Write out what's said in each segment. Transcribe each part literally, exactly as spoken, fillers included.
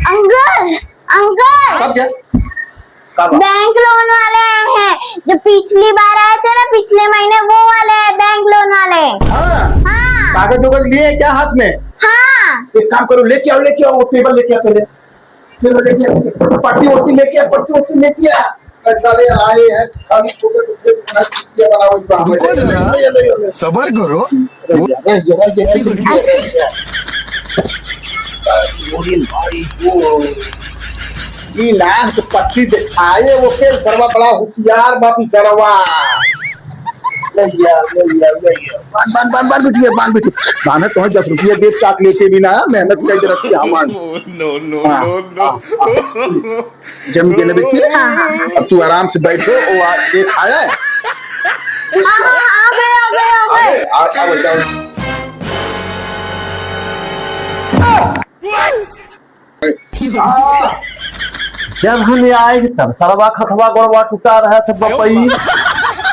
अंकल, अंकल। कब क्या? कब? बैंक लोन वाले आए हैं, जो पिछली बार आए थे ना, पिछले महीने, वो वाले हैं, बैंक लोन वाले। हाँ। हाँ। कागज उगज लिए हैं क्या हाथ में? हाँ। एक काम करो, लेके आओ, लेके आओ, वो पेपर लेके आओ पहले। पेपर लेके आओ, पट्टी वट्टी लेके आओ, पट्टी वट्टी लेके आओ। ए, साले आए हैं, खाली ठोकर ठोकर के खाली चुटिया बनावे के बहाने। रुको जरा, ले, ले, ले, ले। सबर करो। रह जा, रह जा, रह जा, रह जा, रह जा। ई नाक के पट्टी दिखाए, वो के सरवा बड़ा होशियार बा, सरवा। ले जा, ले जा, ले जा। बांध, बांध, बांध, बांध, बिटिया, बांध, बिटिया। बांध, तुम्हें दस रुपया दे, चॉकलेट भी ना, मेहनत कर रखी, हाँ, बांध। No, no, हाँ, no, no। हाँ, हाँ। जम के ना बिटिया। हाँ, हाँ, हाँ। अब तू आराम से बैठो, वो आ, ये खाया है? हाँ, हाँ, आ गए, आ गए, आ गए। आ गए, आ, आ गए, जाओ। आ। जब हम आए तब सरवा खतवा गोड़वा टूटा रहा था बपई।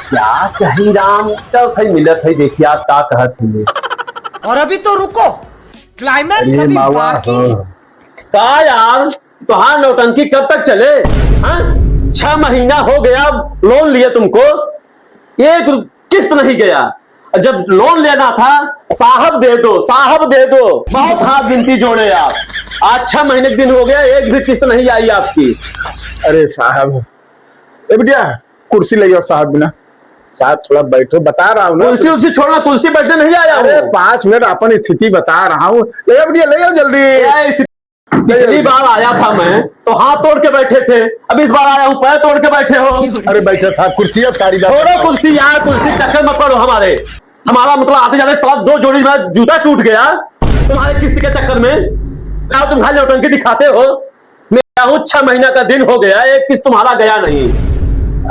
क्या कही राम, चल भाई मिलत है, देखिए आज का कहत है। और अभी तो रुको, climax अरे अभी मावा बाकी हो। है। का यार, तोहार नौटंकी कब तक चले? हाँ? छह महीना हो गया लोन लिए तुमको, एक किस्त नहीं गया। जब लोन लेना था, "साहब दे दो, साहब दे दो", बहुत हाथ विनती जोड़े आप। आज छह महीने के दिन हो गया, एक भी किस्त नहीं आई आपकी। अरे साहब, ए बिटिया, कुर्सी ले जाओ साहब बिना। साहब थोड़ा बैठो, बता रहा हूँ ना। कुर्सी उर्सी छोड़ना, कुर्सी बैठने नहीं आया हूँ। अरे पाँच मिनट अपन स्थिति बता रहा हूँ। ले जाओ बिटिया, ले जाओ जल्दी। क्या स्थिति? पिछली बार आया था मैं तो हाथ तोड़ के बैठे थे, अब इस बार आया हूँ पैर तोड़ के बैठे हो। अरे बैठो साहब, कुर्सी अब सारी बात छोड़ो बताओ। कुर्सी यार, कुर्सी चक्कर मत पड़ो हमारे। हमारा मतलब आते जाते साला दो जोड़ी मेरा जूता टूट गया तुम्हारे किस्त के चक्कर में। क्या तुम खाली नौटंकी दिखाते हो? मैं आया हूँ, छह महीना का दिन हो गया, एक किस्त तुम्हारा गया नहीं।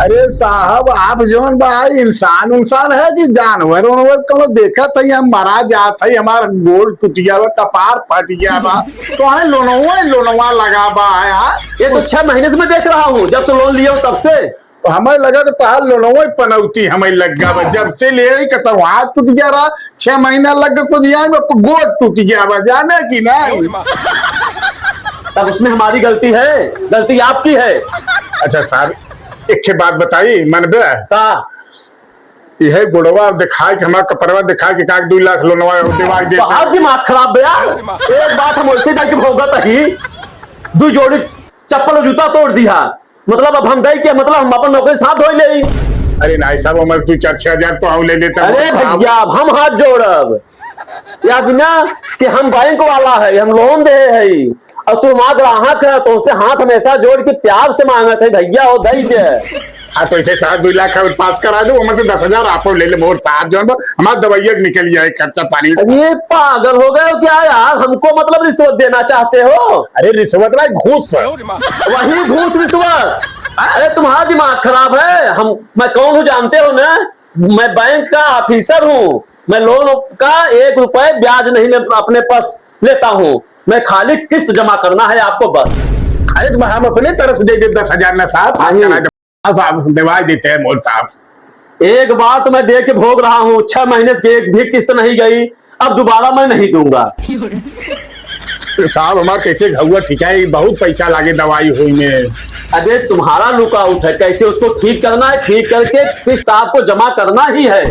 अरे साहब, आप जौन बा इंसान उनसान है कि जानवर उनवर? कौनो देखत है हम मरा जात है, हमार गोड़ टूट गया बा, कपार फट गया बा, तो है लोनवा लोनवा लगा बा यार। ये तो छह महीने से मैं देख रहा हूँ, जब से लोन लिया हूँ तब से। तो हमें लगा तो तहार लोनवा पनौती हमें लग गया बा, जब से ले आई कतौ हाथ टूट गया रहा, छह महीना लग गए सुधियाए में, गोड़ टूट गया बा, जाने कि नहीं? तब उसमें हमारी गलती है, गलती आपकी है। अच्छा साहब, एक ठे बात बताई, मनबे? का? यह गोड़वा दिखाए के, हमारा कपड़वा दिखाए के, का दो लाख लोनवा दिवाई देते? बहुत दिमाग खराब बे यार। एक बात हम वैसे जाके भोगत ही, दो जोड़ी चप्पल और जूता तोड़ दिया, मतलब अब हम दई के, मतलब हम अपन नौकरी साथ धोई लेई। अरे नाई साहब, हमारे दो चार छह हजार तो हम ले लेते हैं। अरे भैया, अब हम हाथ जोड़ब। या बिना कि हम बैंक वाला है, हम लोन दे है, और तू हमारा ग्राहक है, तो उससे हाथ हमेशा जोड़ के प्यार से मांगत है, भैया हो दई दे। हाँ, तो ऐसे साहब दो लाख और पास करा दो, हमारे से दस हजार आपो ले ले, मोर साथ जो है, हमारा दवाइया के निकल जाए खर्चा पानी। अरे पागल हो गए हो क्या यार? हमको मतलब रिश्वत देना चाहते हो? अरे रिश्वत ना, घूस। वही घूस रिश्वत। अरे तुम्हारा दिमाग खराब है? हम, मैं कौन हूँ जानते हो ना? मैं बैंक का ऑफिसर हूँ। मैं लोन का एक रुपए ब्याज नहीं मैं अपने पास लेता हूँ। मैं खाली किस्त जमा करना है आपको बस। अरे तो हम अपने तरफ से दे दे दस हजार ना साहब, पास नहीं। करा दे। साहब, हम दिवाई देते हैं मोर साहब। एक बार तो मैं दे के भोग रहा हूँ, छह महीने से एक भी किस्त नहीं गई, अब दोबारा मैं नहीं दूंगा। तो साहब, हमार कैसे घउआ ठीक है? बहुत पैसा लागे दवाई होई में। अबे, तुम्हारा लुकआउट है, कैसे उसको ठीक करना है, ठीक करके किस्त आपको जमा करना ही है।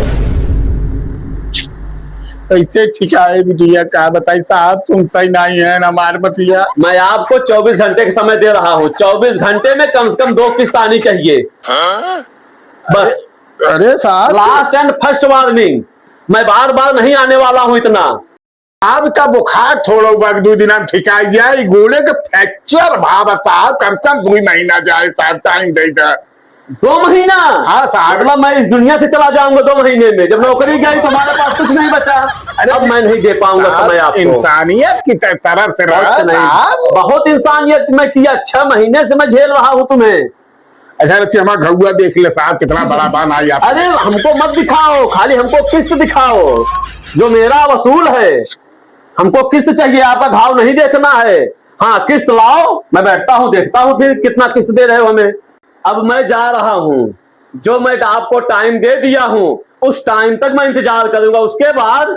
कैसे ठीक है बिटिया, का बताई साहब, सुनता ही नहीं है हमार बतिया। मैं आपको चौबीस घंटे का समय दे रहा हूँ, चौबीस घंटे में कम से कम दो किस्त आनी चाहिए। हाँ? बस। अरे, अरे साहब। Last and first warning, मैं बार बार नहीं आने वाला हूँ इतना। आपका बुखार थोड़ा वक्त दो दिन हम ठिका जाए, गोड़े के फ्रैक्चर भाव साहब, कम से कम दो महीना जाए साहब, टाइम दे दे। दो महीना? हाँ साहब। मतलब मैं इस दुनिया से चला जाऊंगा दो महीने में, जब नौकरी गई तो हमारे पास कुछ नहीं बचा। अरे अब मैं नहीं दे पाऊंगा साहब, समय आपको। इंसानियत की त-, तरफ से रहा कुछ नहीं। साहब। बहुत इंसानियत मैं किया, छह महीने से मैं झेल रहा हूँ तुम्हें। अच्छा, अच्छा, हमारा घउआ देख ले साहब, कितना बड़ा बान आई आप। अरे, हमको मत दिखाओ, खाली हमको किस्त दिखाओ, जो मेरा वसूल है। हमको किस्त चाहिए, आपका घाव नहीं देखना है। हाँ, किस्त लाओ, मैं बैठता हूँ, देखता हूँ फिर कितना किस्त दे रहे हो हमें। अब मैं जा रहा हूँ, जो मैं आपको टाइम दे दिया हूँ, उस टाइम तक मैं इंतजार करूंगा, उसके बाद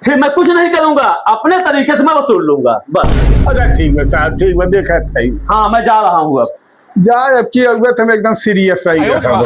फिर मैं कुछ नहीं करूंगा, अपने तरीके से मैं वसूल लूंगा बस। अच्छा ठीक बा साहब, ठीक बा, देखा था ही। हाँ, मैं जा रहा हूँ अब। जा, अब की अवगत हम एकदम सीरियस आई रहा।